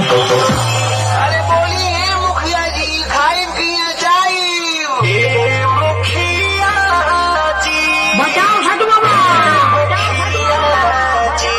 अरे बोलिए मुखिया जी, खाइब की जाइब? ए मुखिया जी, बचाओ छठ बाबा। मुखिया जी।